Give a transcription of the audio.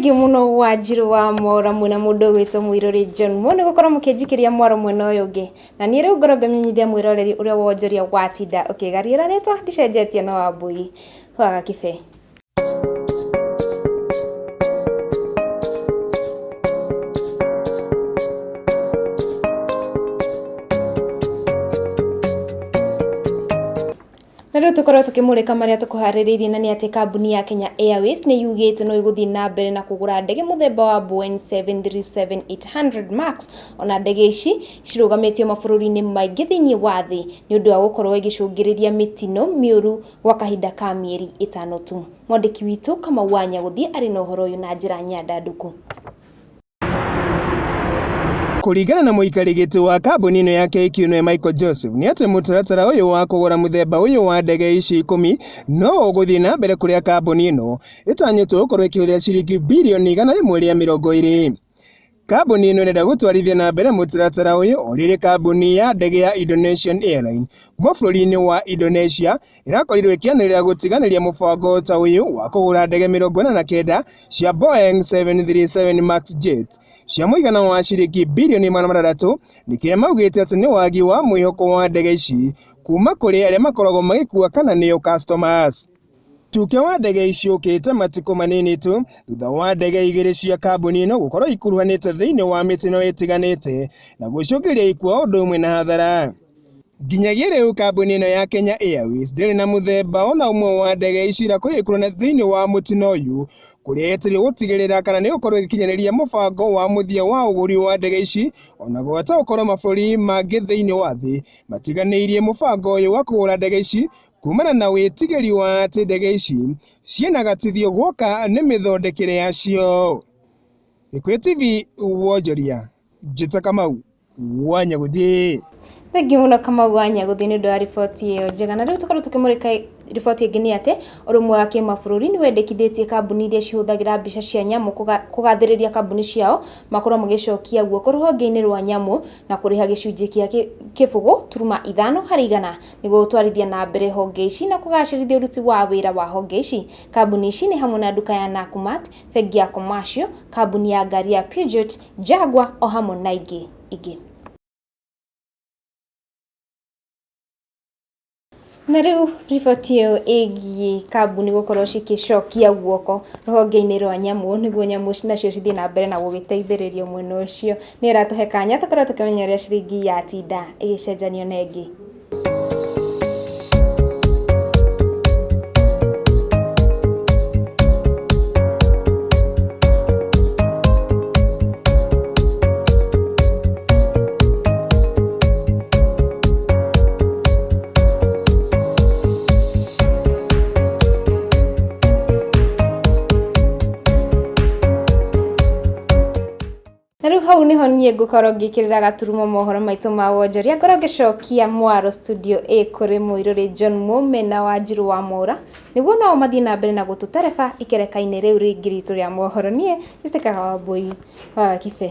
Thengiũ mũno Wanjirũ wa Mora mwĩna mũndũ ũgwĩtwo Mũirũrĩ John Mo nĩ gũkorwo mũkĩnjikĩria mwaro mwena ũyũ ũngĩ. Na niĩ rĩu ngorwo ngĩmenyithia mwĩroreri ũrĩa wonjoria watinda ũkĩgariũra rĩtwa ndicenjetie no Wambui wa Gakĩbe. Na rĩu tũkorwo tũkĩmũrĩka marĩa tũkũharĩrĩirie na nĩ atĩ kambuni ya Kenya Airways nĩ yugĩte no ĩgũthiĩ na mbere na kũgũra ndege mũthemba wa Boeing 737-800 Max. Ona ndege ici cirũgamĩtio mabũrũri-inĩ maingĩ thĩinĩ wa thĩ nĩ ũndũ wa gũkorwo ĩgĩcũngĩrĩria mĩtino mĩũru gwa kahinda ka mĩeri ĩtano tu. Mwandĩki witũ Kamau wa Nyagũthiĩ arĩ na ũhoro ũyũ na njĩra nyandandũku. Kũringana na mũikari gĩtĩ wa kambuni ĩno ya KQ nĩwe Michael Joseph nĩ atĩ mũtaratara ũyũ wa kũgũra mũthemba ũyũ wa ndege ici ikũmi no ũgũthiĩ na mbere kũrĩa kambuni ĩno ĩtanyĩtwo gũkorwo ĩkĩhũthĩra ciringi birioni 120. Kambuni ĩno ĩrenda gũtwarithia na mbere mũtaratara ũyũ o rĩrĩ kambuni ya ndege ya Indonesian Airline kuma bũrũri-inĩ wa Indonesia ĩrakorirwo ĩkĩanĩrĩra gũtiganĩria mũbango ta ũyũ wa kũgũra ndege 49 cia Boeing 737 Max Jet cia mũigana wa ciringi birioni 600 nĩ kĩrĩa maugĩte atĩ nĩ wagi wa mwĩhoko wa ndege ici kuma kũrĩ arĩa makoragwo magĩkua kana nĩo customers. Tuke wa ndege ici ũkĩte matukũ manini tu thutha wa ndege igĩrĩ cia kambuni ĩno gũkorwo ikuruhanĩte thĩinĩ wa mĩtino ĩtiganĩte na gũcũngĩrĩria ikuũ o ũndũ ũmwe na hathara. Nginyagia rĩu kambuni ĩno ya Kenya Airways ndĩrĩ na mũthemba ona ũmwe wa ndege ici irakorwo ikuruhana thĩinĩ wa mũtino ũyũ kũrĩa yetereire gũtigĩrĩra kana nĩ ĩgũkorwo ĩgĩkinyanĩria mũbango wa mũthia wa ũgũri wa ndege ici ona gwata gũkorwo mabũrũri mangĩ thĩinĩ wa thĩ matiganĩirie mũbango ũyũ wa kũgũra ndege ici kumana na wĩtigĩri wa atĩ ndege ici ciĩna gatithio guoka nĩ mĩthondekere yacio. Gĩkũyũ TV wonjoria Njĩta Kamau wa Nyagũthiĩ. Thengiũ mũno Kamau wa Nyagũthiĩ nĩ ũndũ wa riboti ĩyo njega. Na rĩu tũkorwo tũkĩmũrĩka riboti ĩngĩ nĩ atĩ ũrũmwe wa kĩmabũrũri nĩ wendekithĩtie kambuni iria cihũthagĩra mbica cia nyamũ kũgathĩrĩria kambuni ciao makorwo magĩcokia guoko rũhonge-inĩ rwa nyamũ na kũrĩha gĩcunjĩ kĩa kĩbũgũ turuma ithano harĩ igana nĩguo gũtwarithia na mbere honge ici na kũgacĩrithia ũruti wa wĩra wa honge ici. Kambuni ici nĩ hamwe na nduka ya Nakumatt, bengi ya Commercial, kambuni ya ngari ya Peugeot, Jaguar o hamwe na ingĩ ingĩ. Na rĩu riboti ĩyo ĩgiĩ kambuni gũkorwo cikĩcokia guoko rũhonge-inĩ rwa nyamũ nĩguo nyamũ nacio cithiĩ na mbere na gũgĩteithĩrĩrio mwena ũcio nĩ ĩratũhe kanya tũkorwo tũkĩmenya ũrĩa ciringi yatinda ĩgĩcenjanio na ĩngĩ. Na rĩu hau nĩho niĩ ngũkorwo ngĩkĩrĩra gaturumo mohoro maitũ ma wonjoria ngorwo ngĩcokia mwaro studio A kũrĩ mũirũrĩ John Mũme na Wanjirũ wa Mwaũra nĩguo nao mathiĩ na mbere na gũtũtereba ikereka-inĩ rĩu rĩngĩ ritũ rĩa mohoro. Niĩ njĩtĩkaga Wambũi wa Gakibe.